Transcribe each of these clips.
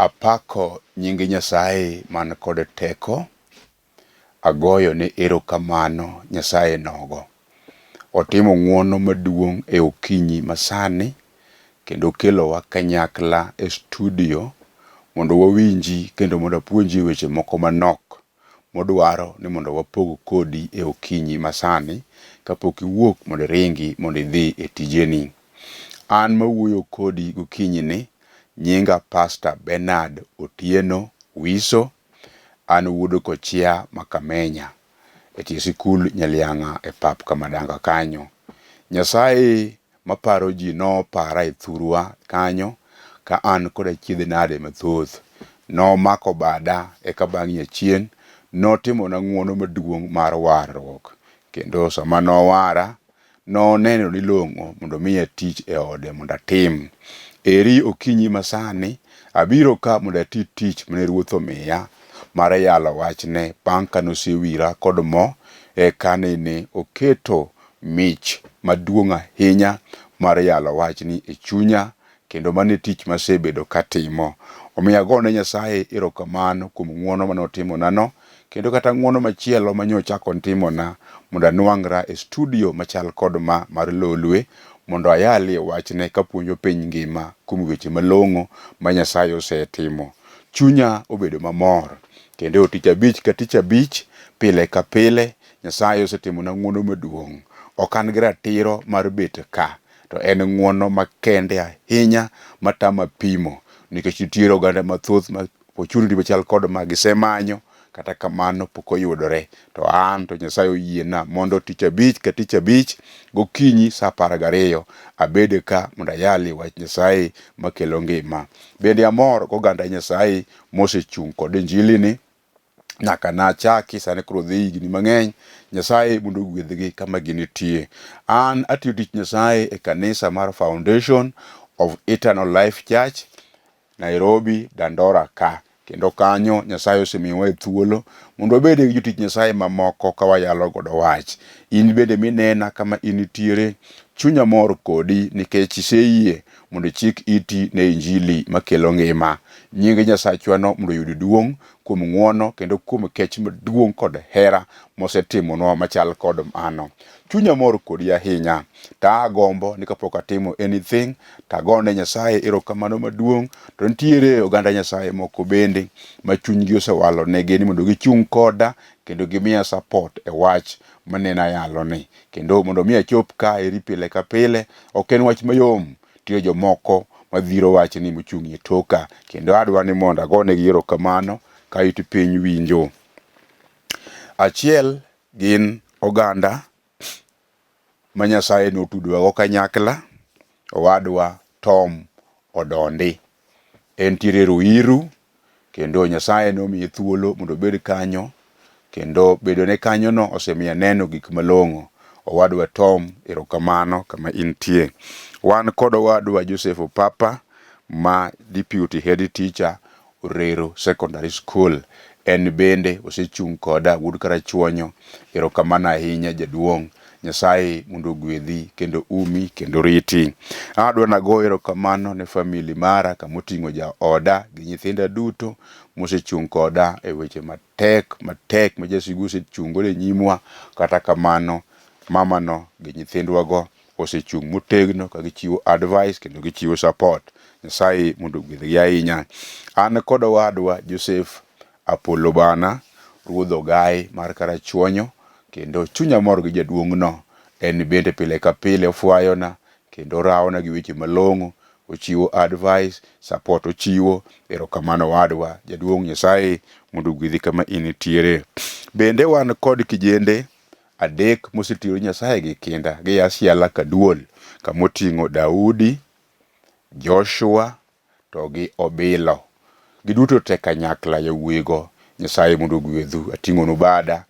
Apako nying Nyasaye man kod teko, agoyone erokamano Nyasaye nogo. Otimo ng'wono maduong' e okinyi masani kendo okelowa kanyakla e studio mondo wawinji kendo mondo apuonji weche moko manok modwaro ni mondo wapog kodi e okinyi masani kapok iwuok mondo iringi mondo idhi e tijeni. An mawuoyo kodi gokinyi ni nyinga Pastor Bernard Otieno Wiso, an wuod Kochia ma Kamenya e tie sikul Nyaliang'a e pap Kamadanga kanyo. Nyasaye maparo ji nopara e thurwa kanyo ka an kod achiedh nade mathoth. Nomako bada eka bang'e achien notimona ng'uono maduong' mar warruok. Kendo sama nowara, noneno ni long'o mondo omiya tich e ode mondo atim. Eri okinyi masani, abiro ka mondo ati tich mane Ruoth omiya mar yalo wachne bang' ka nosewira kod mo, eka nene oketo mich maduong' ahinya mar yalo wachni e chunya kendo mano e tich masebedo katimo. Omiyo agone Nyasaye erokamano kuom ng'wono mane otimonano kendo kata ng'wono machielo ma nyocha ochako otimona mondo anwang'ra e studio machal kod ma mar Lolwe mondo ayalie wachne kapuonjo piny ngima kuom weche malong'o ma Nyasaye osetimo. Chunya obedo mamor kendo e tich abich ka tich abich, pile ka pile, Nyasaye osetimona ng'wono maduong'. Ok an gi ratiro mar bet ka, to en ng'wono makende ahinya matama pimo nikech nitiere oganda mathoth ma opportunity machal kod ma gisemanyo kata kamano pok oyudore. To an to Nyasaye oyiena mondo tich abich ka tich abich gokinyi sa apar gariyo abed ka mondo ayalie wach Nyasaye makelo ngima. Bende amor goganda Nyasaye mosechung' kod injili ni nyaka nachaki sani koro dhi higni mang'eny Nyasaye mondo ogwedhgi kama ginitie. An atiyo tich Nyasaye e kanisa mar Foundation of Eternal Life Church Nairobi Dandora ka kendo kanyo Nyasaye osemiyowa thuolo mondo wabed gi jotich Nyasaye mamoko ka wayalo godo wach. In bende minena kama intiere, chunya mor kodi nikech iseyie mondo ichik iti ne injili makelo ngima. Nying Nyasachwano mondo oyud duong' kuom ng'wono kendo kuom kech maduong' kod hera mosetimonwa machal kod mano. Chunya mor kodi ahinya. To agombo ni kapok atimo anything to agone Nyasaye erokamano maduong'. To nitiere oganda Nyasaye moko bende ma chunygi osewalo negi ni mondo gichung' koda kendo gimiya support e wach manene ayaloni. Kendo mondo mi achop kaeri pile ka pile ok en wach mayom. Nitie jomoko madhiro wachni mochung' e toka kendo adwa ni mondo agonegi erokamano ka it piny winjo. Achiel gin oganda ma Nyasaye notudowago kanyakla, owadwa Tom Odondi. Entiere Ruiru kendo Nyasaye nomiye thuolo mondo obed kanyo kendo bedone kanyono osemiyo aneno gik malong'o. Owadwa Tom, erokamano kama intie. Wan kod owadwa Joseph Opapa ma deputy head teacher Orero Secondary School. En bende osechung' koda wuod Karachuonyo. Erokamano ahinya jaduong'. Nyasaye mondo ogwedhi kendo umi kendo riti. Adwa nago erokamano ne family mara kamoting'o jaoda gi nyithinda duto mosechung' koda e weche matek matek ma jasigu osechung' godo e nyimwa. Kata kamano mamano gi nyithindwago osechung' motegno ka gichiwo advice kendo gichiwo support. Nyasaye mondo ogwedhgi ahinya. An kod owadwa Joseph Apollo Bana, ruodh Ogai mar Karachuonyo, kendo chunya mor gi jaduong'no. En bende pile ka pile ofwayona kendo orawona gi weche malong'o, ochiwo advice, support ochiwo. Erokamano owadwa, jaduong' Nyasaye mondo ogwedhi kama intiere. Bende wan kod kijende adek mosetiyo ne Nyasaye gi kinda, gia Siala Kaduol, kamoting'o Daudi, Joshua to gi Obilo. Giduto te kanyakla yawuoyigo, Nyasaye mondo ogwedhu. Ating'onu bada,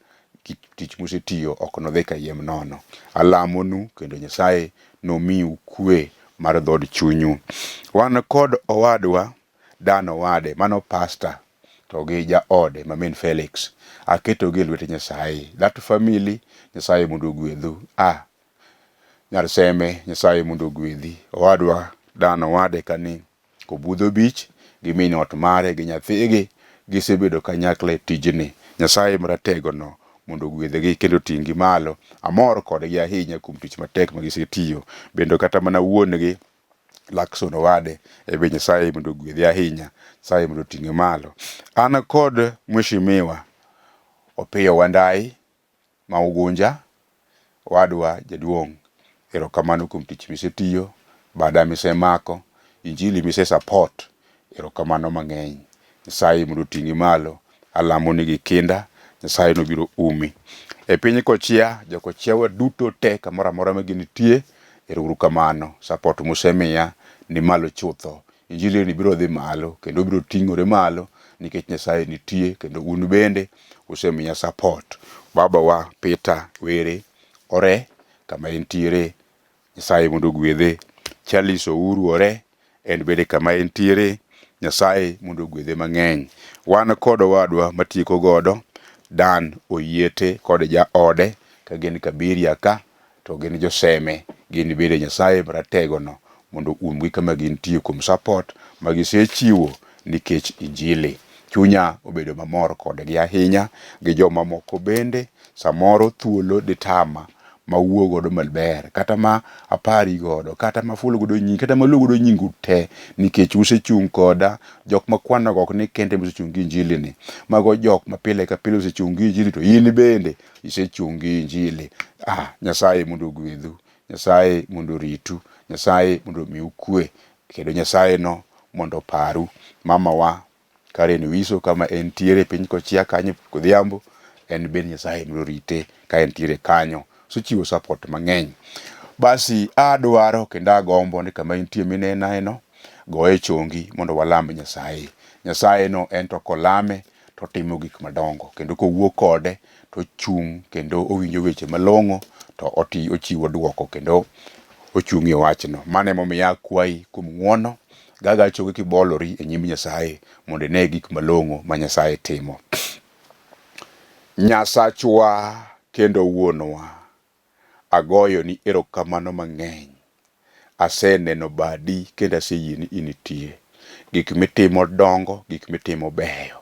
tich musetiyo ok nodhi kayiem nono. Alamonu kendo Nyasaye nomiu kwe mar dhood chunyu. Wan kod owadwa Dan Owade, mano pasta to gi jaode ma min Felix. Aketogi e lwete Nyasaye. That family, Nyasaye mondo ogwedhu. Ah, Nyar Seme, Nyasaye mondo ogwedhi. Owadwa Dan Owade kani Kobudho Beach gi min ot mare gi nyathigi gisebedo kanyakla e tijni. Nyasaye marategono mondo ogwedhgi kendo oting'gi malo. Amor kodgi ahinya kuom tich matek ma gisetiyo. Bende kata mana wuon-gi Lakson Owade e be Nyasaye mondo ogwedhe ahinya. Nyasaye mondo oting'e malo. An kod Mheshimiwa Opiyo Wandayi ma Ugunja, owadwa jaduong', erokamano kuom tich misetiyo, bada misemako, injili mise support, erokamano mang'eny. Nyasaye mondo oting'i malo, alamoni gi kinda, Nyasaye nobiro umi. E piny Kochia, jokochiawa duto te kamoro amora ma ginitie, ero uru kamano, support musemiya ni malo chutho. Injili ni biro dhi malo kendo biro ting'ore malo nikech Nyasaye nitie kendo un bende usemiya support. Baba wa Peter Were Ore kama entiere, Nyasaye mondo ogwedhe. Charles Ouru Ore en bende kama entiere, Nyasaye mondo ogwedhe mang'eny. Wan kod owadwa matieko godo Dan Oyiete kod jaode ka gin Kabiria ka to gin joseme gin bende Nyasaye marategono mondo oumgi kama gintie kuom support ma gisechiwo nikech injili. Chunya obedo mamor kodgi ahinya gi joma moko bende samoro thuolo ditama mawuo godo maber kata ma apari godo kata mafulo godo nyingi kata maluo godo nyingu te nikech usechung' koda jok makwanogo ok ni kende mosechung' gi injili ni mago jok ma pile ka pile osechung' gi injili to in bende isechung' gi injili. Ah, Nyasaye mondo ogwedhu, Nyasaye mondo oritu, Nyasaye mondo omiu kwe, kendo Nyasaye no mondo oparu. Mamawa Karen Wiso kama entiere piny Kochia kanyo Kodhiambo, en bende Nyasaye mondo orite ka entiere kanyo. Osechiwo support mang'eny. Basi adwaro kendo agombo ni kama intie minenaeno, goye chongi mondo walam Nyasaye. Nyasaye no en to kolame to otimo gik madongo kendo kowuo kode to ochung' kendo owinjo weche malong'o to oti ochiwo duoko kendo ochung' e wachno. Mano emomiyo akwayi kuom ng'uono gaga chogi kibolori e nyim Nyasaye mondo ine gik malong'o ma Nyasaye timo. Nyasachwa kendo Wuonwa, Agoyoni erokamano mang'eny. Aseneno badi kendo aseyie ni initie. Gik mitimo dongo, gik mitimo beyo.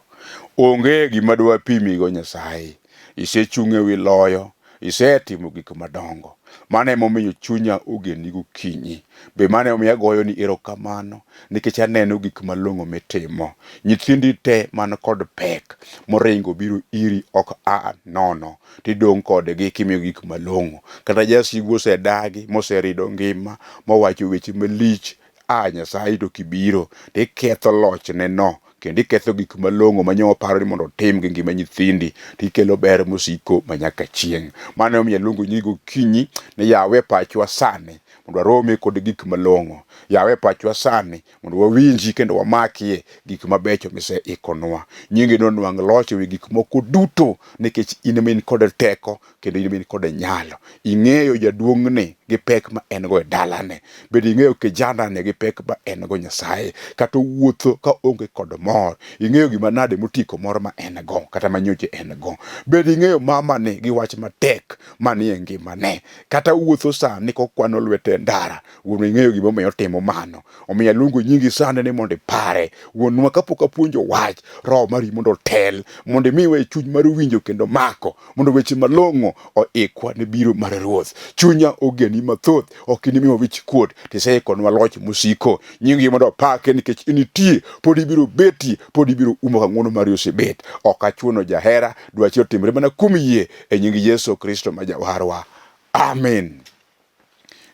Onge gima dwapimigo Nyasaye. Isechung' e wi loyo, isetimo gik madongo. Mano emomiyo chunya ogeni gokinyi. Be mano emomiyo agoyoni erokamano nikech aneno gik malong'o mitimo. Nyithindi te man kod pek moringo biro iri ok a nono. Tidong' kodgi kimiyogi gik malong'o. Kata jasigu osedagi moserido ngima mowacho weche malich, a Nyasaye to kibiro to iketho lochne no kendo iketho gik malong'o ma nyo oparo ni mondo otim gi ngima nyithindi to ikelo ber mosiko ma nyaka chieng'. Mano emomiyo aluongo nyingi gokinyi ni yawe pachwa sani mondo warome kod gik malong'o. Yawe pachwa sani mondo wawinji kendo wamakie gik mabecho miseikonwa. Nyingi nonwang' loch ewi gik moko duto nikech in ema in kod teko kendo in ema in kod nyalo. Ing'eyo jaduong'ni gi pek ma en go e dalane. Bende ing'eyo kijanani gi pek ma en go Nyasaye. Kata owuotho ka oonge kod mor. Ing'eyo gima nade motieko mor ma en go kata ma nyocha en go. Bende ing'eyo mamani gi wach matek manie ngimane. Kata owuotho sani kokwano lwete e ndara. Wuonwa ing'eyo gimomiyo otimo mano. Omiyo aluongo nyingi sani ni mondo ipare. Wuonwa kapok apuonjo wach, roho mari mondo otel, mondo imiwa e chuny mar winjo kendo mako, mondo weche malong'o oikwa ne biro mar Ruoth. Chunya ogeni mathoth, ok inimiwa wich kuot, tiseikonwa loch mosiko. Nyingi mondo opake nikech initie, pod ibiro betie, pod ibiro umo ka ng'wono mari osebet. Ok achuno jahera, dwachi otimre mana kuom yie e nying Yesu Kristo ma Jawarwa. Amen.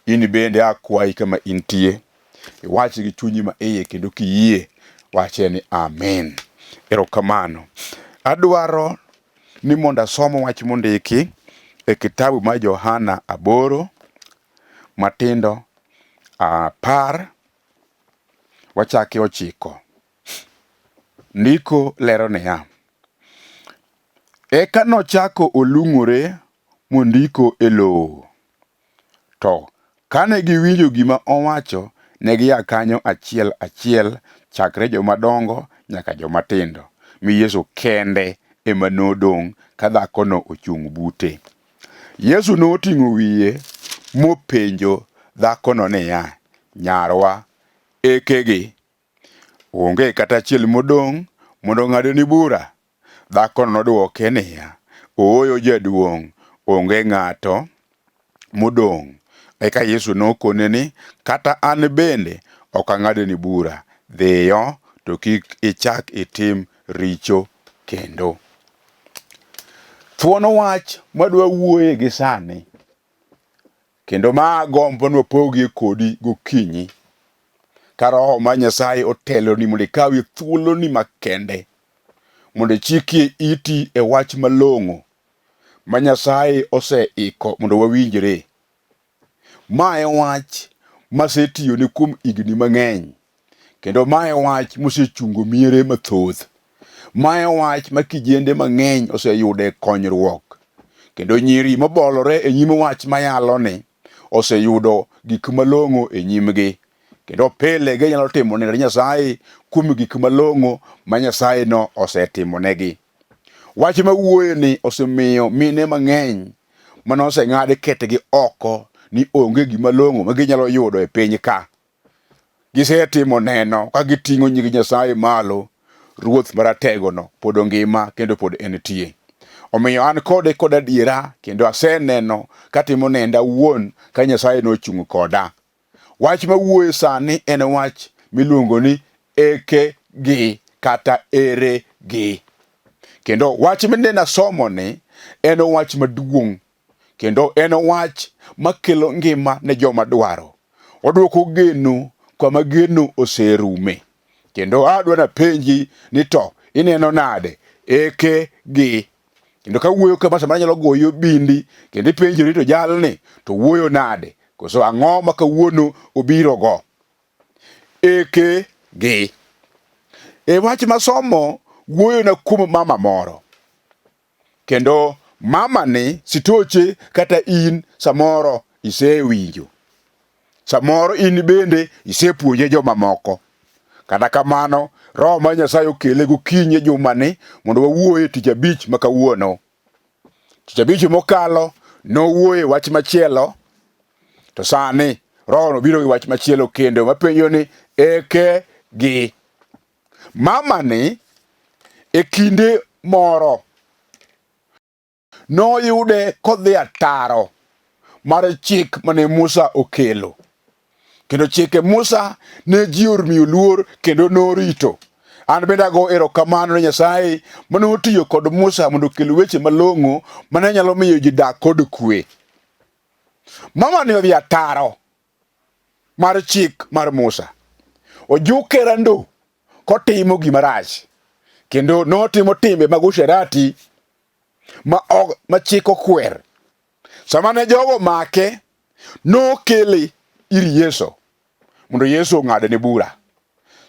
In bende akwayi kama intie, iwach gi chunyi ma iye kendo kiyie, wache ni amen. Erokamano. Adwaro ni mondo asom wach mondiki e kitabu mar Johana 8 matindo 10 wachake 9. Ndiko lero niya, Eka nochako olung'ore mondiko e lowo. To kane giwinjo gima owacho, ne gia kanyo achiel achiel, chakre joma dongo nyaka joma tindo, mi Yesu kende ema nodong' ka dhakono ochung' bute. Yesu noting'o wiye mopenjo dhakono niya, Nyarwa, ekegi? Onge kata achiel modong' mondo ong'adni bura? Dhakono nodwoke niya, Ooyo jaduong', onge ng'ato modong'. Eka Yesu nokone ni, Kata an bende ok ang'adni bura. Dhiyo, to kik ichak itim richo kendo. Thuon wach madwa wuoye gi sani, kendo ma agombo ni wapogie kodi gokinyi, ka Roho mar Nyasaye oteloni mondo ikawie thuoloni makende mondo ichikie iti e wach malong'o ma Nyasaye oseiko mondo wawinjre. Ma e wach masetiyone kuom higni mang'eny, kendo ma e wach mosechungo miere mathoth. Ma e wach ma kijende mang'eny oseyude konyruok, kendo nyiri mobolore e nyim wach mayaloni oseyudo gik malong'o e nyimgi, kendo pile ginyalo timo ne Nyasaye kuom gik malong'o ma Nyasaye no osetimonegi. Wach ma wuoye ni osemiyo mine mang'eny mane oseng'ad ketgi oko ni onge gima long'o ma ginyalo yudo e piny ka. Gisetimo neno ka giting'o nying Nyasaye malo, Ruoth Marategono pod ongima kendo pod entie. Omiyo an kode kod adiera kendo aseneno katimo nenda awuon ka Nyasaye nochung' koda. Wach ma wuoye sani en wach miluongo ni eke gi kata ere gi. Kendo wach minena somo ni en wach maduong' kendo en wach makelo ngima ne joma dwaro. Odwoko geno kama geno oserume. Kendo adwa napenji ni to ineno nade eke gi Kendo ka wuoyo kama samoro anyalo goyi obindi kendo ipenjori to jalni to wuoyo nade koso ang'o ma kawuono obiro go. Eke gi. E wach masomo wuoyo na kuom mama moro. Kendo mama ni sitoche kata in samoro isewinjo. Samoro in bende isepuonje jomamoko. Kata kamano, Roho mar Nyasaye okele gokinyi e jumani mondo wawuoye tich abich ma kawuono. Tich abich mokalo nowuoye wach machielo, to sani Roho nobiro gi wach machielo kendo mapenjo ni eke gi. Mama ni e kinde moro Noyude kodhi ataro mar chik mane Musa okelo. Kendo chike Musa ne ji omiyo luor kendo norito. An bende ago erokamano ne Nyasaye mane otiyo kod Musa mondo okel weche malong'o mane nyalo miyo ji dak kod kwe. Mama ne odhi ataro mar chik mar Musa. Ojuke rando kotimo gima rach kendo notimo timbe mag usherati ma, ma chik okwer. Sama ne jogo make, nokele ir Yesu mondo Yesu ong'adne bura.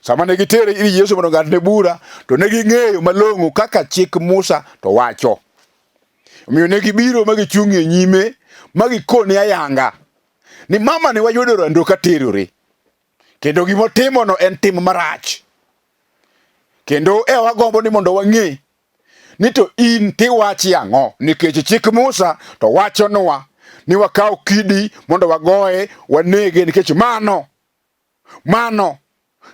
Sama ne gitere ir Yesu mondo ong'adne bura, to ne ging'eyo malong'o kaka chik Musa to wacho. Omiyo ne gibiro ma gichung' e nyime ma gikone ayanga ni mama ne wayudo rando ka terore. Kendo gimotimono en tim marach. Kendo e wagombo ni mondo wang'e ni to in tiwachi ang'o? Nikech chik Musa to wachonwa ni wakaw kidi mondo wagoye wanege, nikech mano mano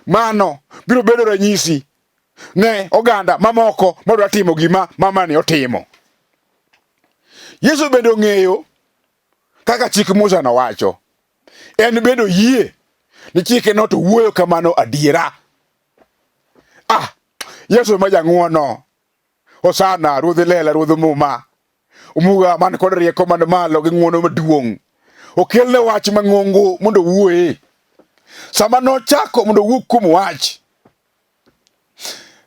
mano biro bedo ranyisi ne oganda mamoko madwa timo gima mamani otimo. Yesu bende ong'eyo kaka chik Musa nowacho. En bende oyie ni chikeno to wuoyo kamano adiera. Ah, Yesu ma jang'wono. Hosana, Ruodh lela, Ruodh muma. Omuga man kod rieko man malo gi ng'wono maduong'. Okelne wach mang'ongo mondo owuoye. Sama nochako mondo owuo kuom wach,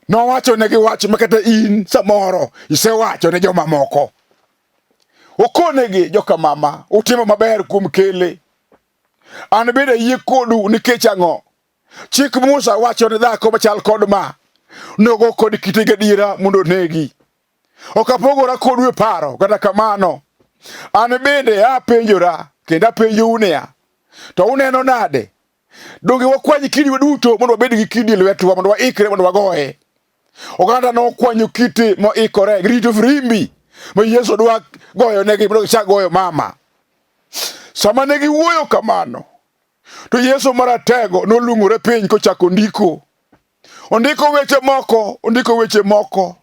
nowachonegi wach ma kata in samoro isewacho ne jomamoko. Okonegi joka mama, utimo maber kuom kele. An bende ayie kodu nikech ang'o? Chik Musa wacho ni dhako machal kod ma nogo kod kite gadiera mondo onegi. Ok apogora kodu e paro, kata kamano an bende apenjora kendo apenjou niya, to uneno nade? Donge wakwany kidi duto mondo wabed gi kidi e lwetwa mondo waikre mondo wagoye? Oganda nokwanyo kite moikore girito firimbi ma Yesu dwa goyonegi mondo gichak goyo mama. Sama ne giwuoyo kamano, To Yesu maratego nolung'ore piny kochako ndiko. Ondiko weche moko, ondiko weche moko.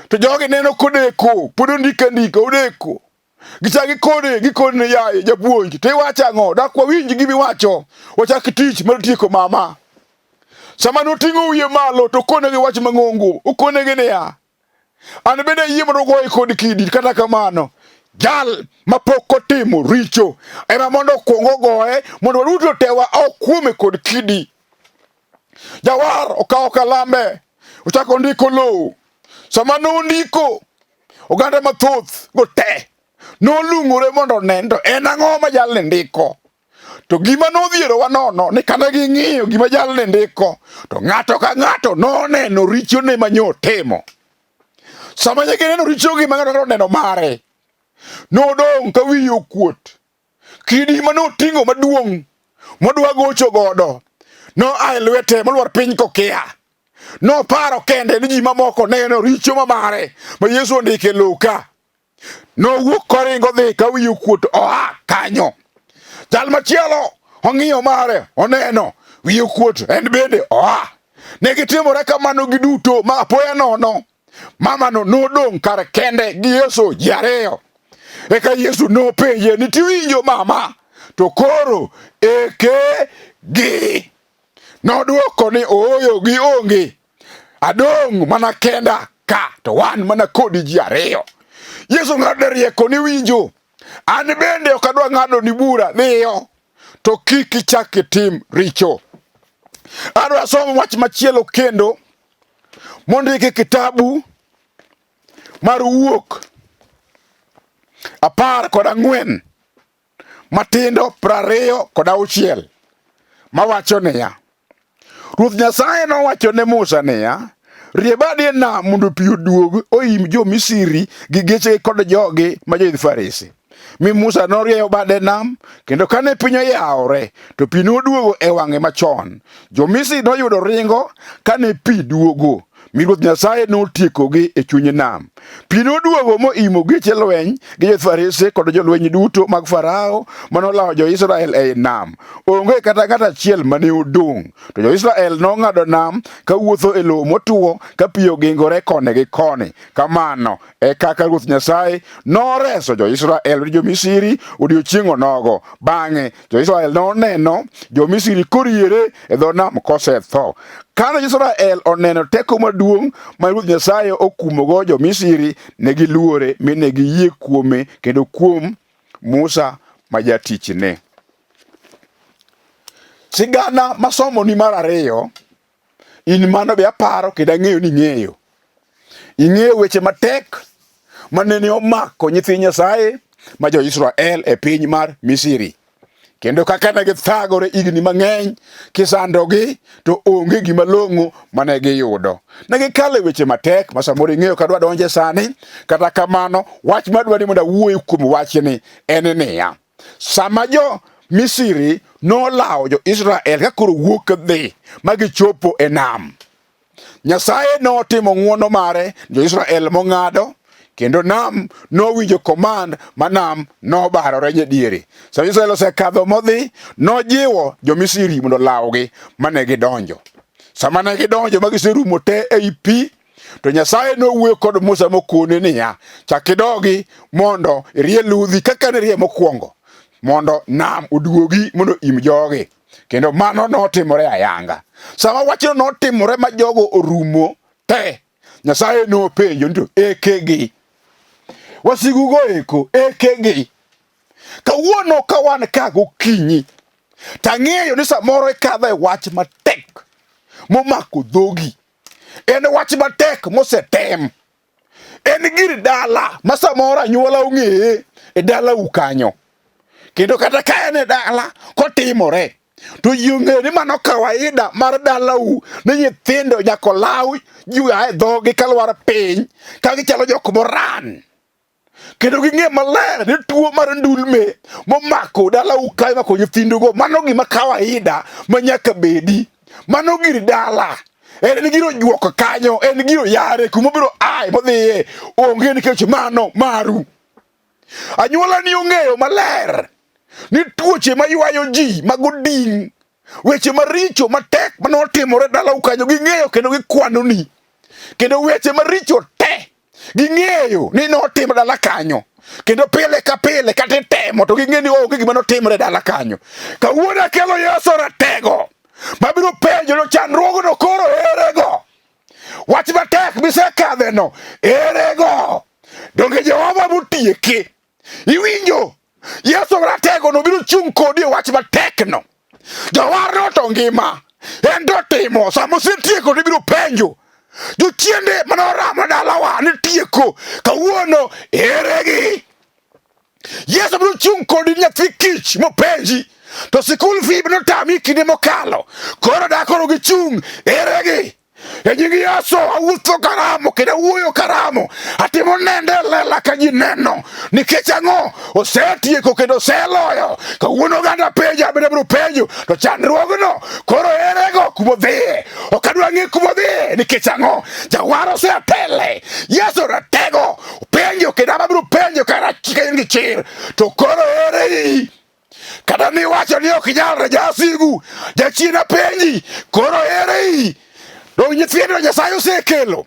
To jogi neno kodeko, pod ondiko andika, odeko. Gichak gikone, gikone ni yaye japuonj, to iwacho ang'o? Dak wawinj gima iwacho, wachak tich mar tieko mama. Sama noting'o wiye malo to okonegi wach mang'ongo, okonegi niya, an bende ayie mondo ogoye kod kidi, kata kamano jal mapok otimo richo ema mondo okwong ogoye mondo waduto te wa kuome kod kidi. Jawar okawo kalambe ochako ndiko lowo. Sama nondiko, oganda mathoth go te nolung'ore mondo onen to en ang'o ma jalni ndiko. To gima nodhierowa nono ni kane ging'iyo gima jalni ndiko, to ng'ato ka ng'ato noneno richone ma nyotimo. Sama ne gineno richogi ma ng'ato ka ng'ato oneno mare, nodong' ka wiye okuot. Kidi ma noting'o maduong' modwa gocho godo noa e lwete molwar piny kokia. Noparo kende ni ji mamoko neno richo ma mare ma Yesu ondiko e lowo ka. Nowuok koringo dhi ka wiye okuot oa kanyo. Jal machielo ong'iyo mare oneno wiye okuot en bende oa. Ne gitimore kamano giduto ma apoya nono mamano nodong' kar kende gi Yesu ji ariyo. Eka Yesu nopenje ni tiwinjo mama? To koro eke gi. Nodwoko ni ooyo gionge. Adong' mana kenda ka to wan mana kodi ji ariyo. Yesu ng'ado rieko ni winjo. An bende ok adwa ng'ado ni bura dhiyo to kik ichak itim richo. Adwa somo wach machielo kendo mondiki kitabu mar Wuok 14 matindo 26 mawacho niya, Ruoth Nyasaye nowacho ne Musa niya, Rie badi e nam mondo pi oduog oim jo-Misri gi gechegi kod jogi ma joidh farese. Mi Musa norieyo bade e nam, kendo kane piny oyawore, to pi noduogo e wang'e machon. Jo-Misri noyudo ringo kane pi duogo, mi Ruoth Nyasaye notiekogi e chuny nam. Pi noduogo moimo geche lweny gi jofarese kod jolweny duto mag Farao ma nolawo jo-Israel ei nam. Onge kata ng'at achiel mane odong'. To jo-Israel nong'ado nam kawuotho e lowo motwo ka pi ogingore koni gi koni. Kamano e kaka Ruoth Nyasaye noreso jo-Israel gi jo-Misri odiechieng' onogo. Bang'e jo-Israel noneno jo-Misri koriere e dho nam kosetho. Kane jo-Israel oneno teko maduong' ma Ruoth Nyasaye okumogo jo-Misri, ne giluore mi ne giyie kuome kendo kuom Musa ma jatichne. Sigana masomoni mar ariyo, in mano be aparo kendo ang'eyo ni ing'eyo. Ing'eyo weche matek ma nene omako nyithi Nyasaye ma jo-Israel e piny mar Misri. Kendo kaka ne githagore higni mang'eny kisandogi to onge gima long'o mane giyudo. Ne gikalo e weche matek ma samoro ing'eyo kadwa donje sani, kata kamano wach madwa ni mondo awuoye kuom wachni en niya, sama jo Misri nolawo jo-Israel ka koro wuok dhi ma gichopo e nam, Nyasaye notimo ng'wono mare jo-Israel mong'ado kendo nam nowinjo command ma nam nobarore nyadiere. Sama Israel osekadho modhi, nojiwo jo-Misri mondo olawgi mane gidonjo. Sama ne gidonjo ma giserumo te ei pi, to Nyasaye nowuoyo kod Musa mokone niya, chak idogi mondo irie ludhi kaka nirie mokwongo, mondo nam oduogi mondo im jogi. Kendo mano notimore ayanga. Sama wachno notimore ma jogo orumo te, Nyasaye nopenjo ni to ekegi. Wasigugo eko ekegi. Kawuono ka wan ka gokinyi, tang'eyo ni samoro ikadho e wach matek momako dhogi. En wach matek mosetem. En gir dala ma samoro anyuola ong'eye e dalau kanyo. Kendo kata ka en e dala kotimore to ji ong'eyo ni mano kawaida mar dalau ni nyithindo nyaka olaw ji a e dhogi kalwar piny ka gichalo jok moran. Kendo ging'e maler ni tuo mar ndulme momako dalau kae mako nyithindugo mano gima kawaida ma nyaka bedi. Mano gir dala. En giro juok kanyo, en giro yare kuma obiro aye modhiye onge nikech mano maru. Anyuola ni ong'eyo maler ni tuoche maywayo ji mag oding' Weche maricho matek mane otimore dalau kanyo ging'eyo kendo gikwanoni. Kendo weche maricho te ging'eyo ni notim dala kanyo. Kendo pile ka pile kata itemo to ging'e ni onge gima notimre dala kanyo. Kawuono akelo Yesu ratego mabiro penjo no chandruogno koro erego. Wach matek misekadheno erego. Donge Jehova motieki. Iwinjo? Yesu ratego no biro chung' kodi e wach matekno. Jawarno to ngima. En to timo sama osetieko to ibiro penjo. Jochiende mane oramo dalawa ni tieko kawuono eregi. Yesu biro chung' kodi nyathi kich mopenji to sikul fee notami kinde mokalo koro da koro gichung' eregi. E nying Yesu awuotho karamo kendo awuoyo karamo, atimo nende e lela ka ji neno. Nikech ang'o? Osetieko kendo oseloyo. Kawuono oganda penja, bende abiro penjo, to chandruogno koro erego kumodhiye? Ok adwa ng'e kumodhiye. Nikech ang'o? Jawar osetele. Yesu ratego. Penjo kendo abiro penjo ka in gi chir, to koro ere iyi? Kata niwacho ni ok nyalre, jasigu, jachien apenji, koro ere iyi? Donge nyithindo Nyasaye osekelo?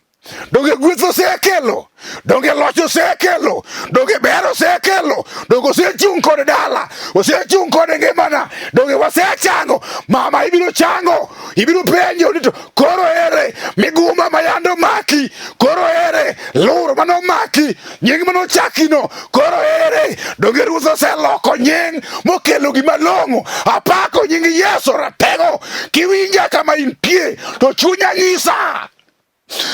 Donge gweth osekelo? Donge loch osekelo? Donge ber osekelo? Donge osechung' kod dala? Osechung' kod ngimana? Donge wasechango? Mama ibiro chango, ibiro penjo ni to koro ere miguma ma yande omaki? Koro ere lur mane omaki? Nying mane ochakino koro ere? Donge Ruoth oseloko nying mokelo gima long'o? Apako nying Yesu ratego. Kiwinja kama intie to chunya nyisa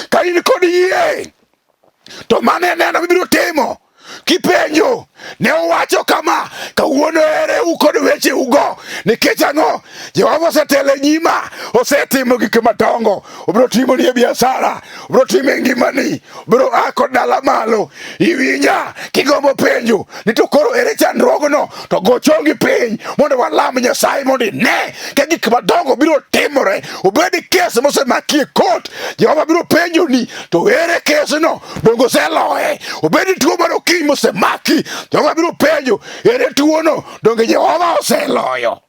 ka in kod yie to mano e neno mibiro timo kipenjo ne owacho kama kawuono ere u kod weche ugo nikech ang'o jehova osetelo e nyima osetimo gik madongo obiro timoni e biashara obiro timo e ngimani obiro a kod dala malo iwinja kigombo penjo ni to koro ere chandruogno to go chongi piny mondo walam nyasaye mondo ine ka gik madongo biro timore obed kes mosemaki e kot jehova biro penjo ni to ere kesno donge oseloye obed tuo mar okinyi mosemaki jehova biro penjo ere tuono donge jehova oseloyo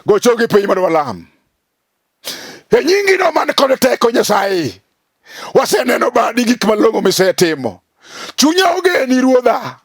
go chongi piny mondo walam E nyingino man kod teko Nyasaye, waseneno badi gik malong'o misetimo. Chunya ogeni Ruodha,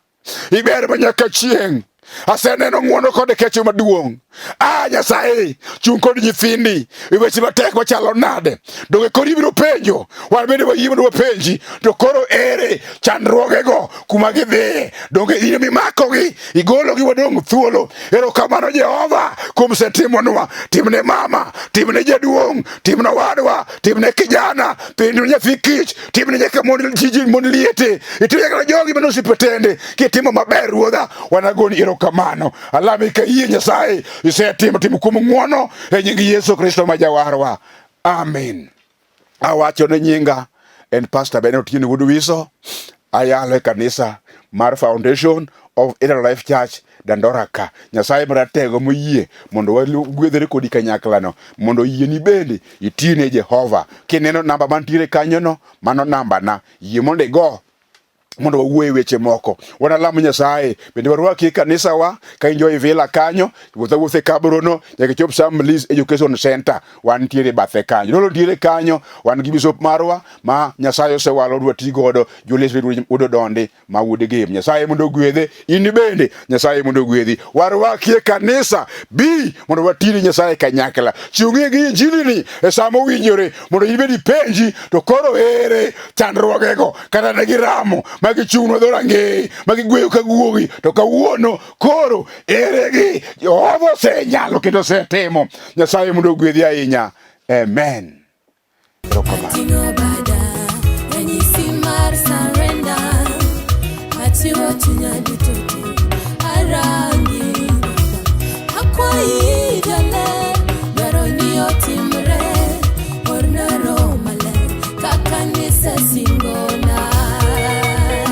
iber ma nyaka chieng'. Aseneno ng'wono kod kecho maduong'. A Nyasaye, chung' kod nyithindi e weche matek machalo nade. Donge koro ibiro penjo, wan bende wayie mondo wapenji, to koro ere chandruogego kuma gidhiye? Donge in mimakogi, igologi wadong' thuolo. Erokamano Jehova kuom setimonwa. Timne mama, timne jaduong', timne owadwa, timne kijana, timne nyathi kich, timne nyaka mon jiji mon liete, itim nyaka jogi mane osiptende. Kitimo maber Ruodha, wanagoni erokamano. Alami ka yie Nyasaye, isetimo timo kuom ng'wono e nying Yesu Kristo ma Jawarwa. Amen. Awacho ne nyinga en Pastor Ben Otieno Wuod Wiso, ayalo e kanisa mar Foundation of Eternal Life Church Dandora ka. Nyasaye maratego moyie mondo wagwedhre kodi kanyaklano, mondo oyieni bende itine Jehova. Kineno namba mantiere kanyono, mano nambana, yie mondo igo mondo wawuo e weche moko. Wanalam Nyasaye bende warwaki e kanisawa ka injo e villa kanyo, wuoth awuotha e Kabrono nyaka ichop Sam Lee's Education Center, wantiere bathe kanyo. Dolo ntiere kanyo, wan gi bishop marwa ma Nyasaye osewalo dwa ti godo, Julius Wuod Odondi ma wuod Gem. Nyasaye mondo ogwedhe, in bende Nyasaye mondo ogwedhi. Warwaki e kanisa, bi mondo watini Nyasaye kanyakla. Chung'ie gi injili ni e sama owinjore mondo in bende ipenji to koro ere chandruogego kata ne giramo ma gichung'nwa dho rangeye ma gigweyo ka guogi to kawuono koro eregi Jehova osenyalo kendo osetimo. Nyasaye mondo ogwedhi ahinya. Amen. Erokamano. Achiwo chunya duto te arangi akwayi.